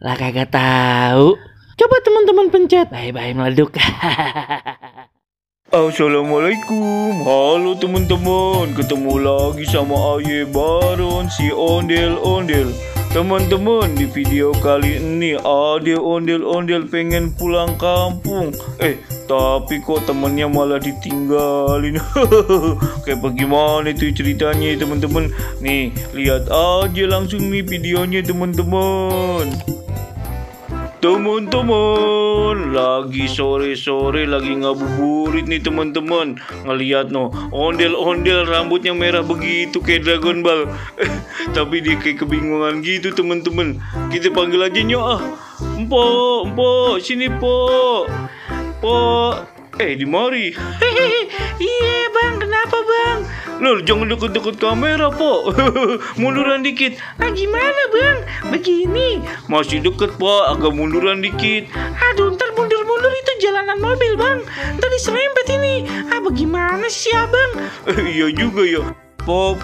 Lah kagak tahu. Coba teman-teman pencet. Bye-bye meleduk. Assalamualaikum, halo teman-teman. Ketemu lagi sama Aye Baron si ondel-ondel. Teman-teman, di video kali ini ada ondel-ondel pengen pulang kampung. Tapi kok temennya malah ditinggalin. Kayak bagaimana itu ceritanya teman-teman? Nih, lihat aja langsung nih videonya teman-teman. Teman-teman, lagi sore-sore lagi ngabuburit nih teman-teman. Ngeliat no, ondel-ondel rambutnya merah begitu kayak Dragon Ball. Tapi dia kayak kebingungan gitu teman-teman. Kita panggil aja nyok. Empok, sini po. Dimari. Iya bang, kenapa bang? Loh, jangan deket-deket kamera, po. Munduran dikit. Gimana bang? Begini. Masih deket, Pak. Agak munduran dikit. Aduh, ntar mundur-mundur itu jalanan mobil bang. Ntar diserempet ini. Bagaimana sih abang? Iya juga ya. Po.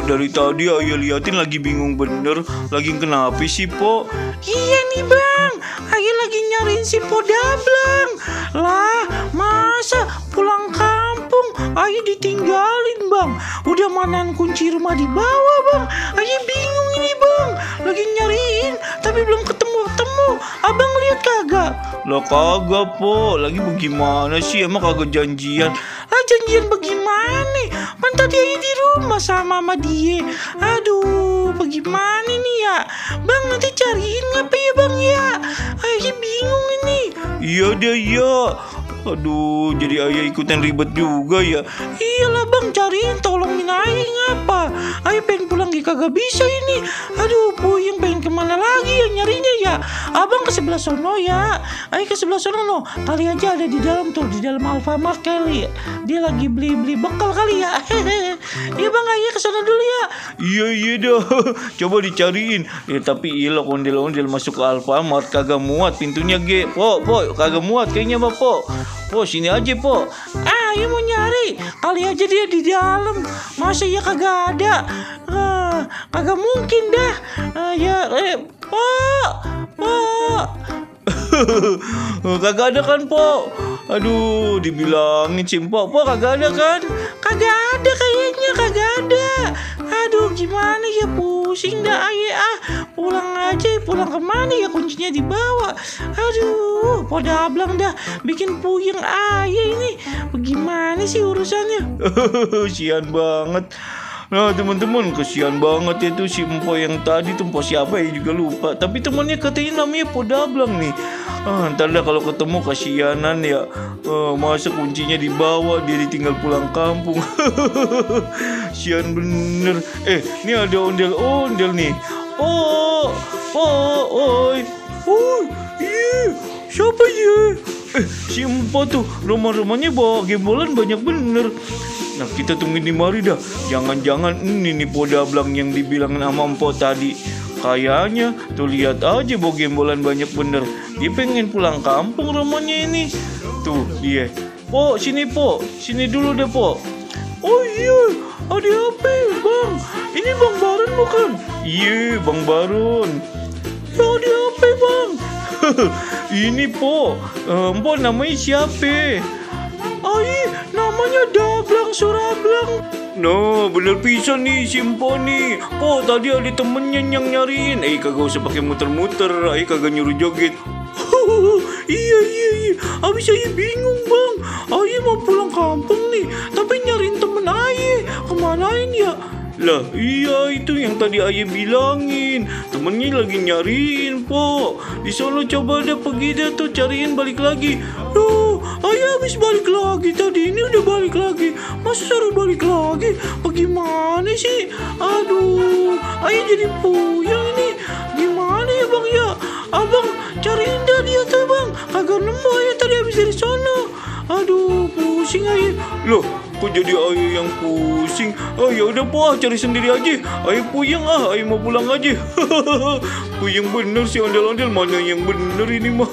Dari tadi Ayah liatin lagi bingung bener. Lagi kenapa sih, po? Iya nih bang, Ayah lagi nyariin si Podablang. Lah, masa pulang kampung Ayah ditinggalin bang. Udah manain kunci rumah di bawah bang. Ayah bingung ini bang. Lagi nyariin tapi belum ketemu. Abang lihat kagak? Lah kagak, po. Lagi bagaimana sih? Emang kagak janjian? Janjian bagaimana? Kan tadi Ayah di rumah sama dia. Aduh, bagaimana nih ya? Bang, nanti cariin ngapa ya bang ya? Ayah bingung ini. Iya deh, ya. Aduh, jadi Ayah ikutan ribet juga ya. Iyalah bang, cariin, tolongin Ayah ngapa? Ayah pengen pulang kagak bisa ini. Aduh, puyeng pengen kemana lagi ya nyarinya ya? Abang ke sebelah sono ya. Ayah ke sebelah sono no. Kali aja ada di dalam tuh, di dalam Alfamart kali. Dia lagi beli bekal kali ya. Iya bang, Ayah ke sana dulu ya. Iya dah. Coba dicariin. Tapi ilah ondel-ondel masuk ke Alfamart kagak muat pintunya ge. Po, kagak muat kayaknya mah, po. Po, sini aja, po. Ayah mau nyari. Kali aja dia di dalam. Masa ya kagak ada? Kagak mungkin dah. Po. Kagak ada kan, po? Aduh, dibilangin sih, po kagak ada kan? Kagak ada kayaknya, kagak ada. Aduh, gimana ya, pusing dah Ayah. Pulang aja, pulang kemana ya, kuncinya dibawa. Aduh, Podablang dah bikin puyeng Ayah ini. Bagaimana sih urusannya? Sian banget. Nah teman-teman, kesian banget itu si Empo yang tadi tuh. Empo siapa ya juga lupa. Tapi temannya katanya namanya Podablang nih. Ntar dah kalau ketemu kasianan ya. Masa kuncinya dibawa, dia ditinggal pulang kampung. Sian bener. Ini ada ondel-ondel nih. Iya, siapa ya? Si Empo tuh rumah-rumahnya bawa gembolan banyak bener. Nah kita tungguin di mari dah. Jangan-jangan ini nih Podablang yang dibilang sama Empo tadi. Kayaknya tuh lihat aja bawa gembolan banyak bener. Dia pengen pulang kampung rumahnya ini. Tuh dia. Po, sini dulu deh, po. Oh iya, ada apa bang? Ini Bang Baron bukan? Iya, Bang Baron. Ada apa bang? Ini, po. Po namanya siapa? Namanya Dablang Surablang. No, bener pisan nih si Empo nih. Po, tadi ada temennya yang nyariin. Kagak usah pakai muter-muter. Kagak nyuruh joget. Iya. Abis Ayah bingung bang. Ayah mau pulang kampung nih, tapi nyariin temen Ayah. Kemanain ya? Lah iya, itu yang tadi Ayah bilangin. Temennya lagi nyariin, po. Di sono coba deh pergi deh tuh, cariin balik lagi. Duh, Ayah habis balik lagi tadi. Ini udah balik lagi. Masa suruh balik lagi? Bagaimana sih? Aduh, Ayah jadi puyeng ini. Gimana ya bang ya? Abang cariin dah dia tuh bang. Kagak nemu Ayah tadi habis dari sono. Aduh, pusing Ayah. Loh, kok jadi Ayah yang pusing? Ya udah, po, cari sendiri aja. Ayah puyeng Ayah mau pulang aja. Puyeng bener si ondel-ondel. Mana yang bener ini mah?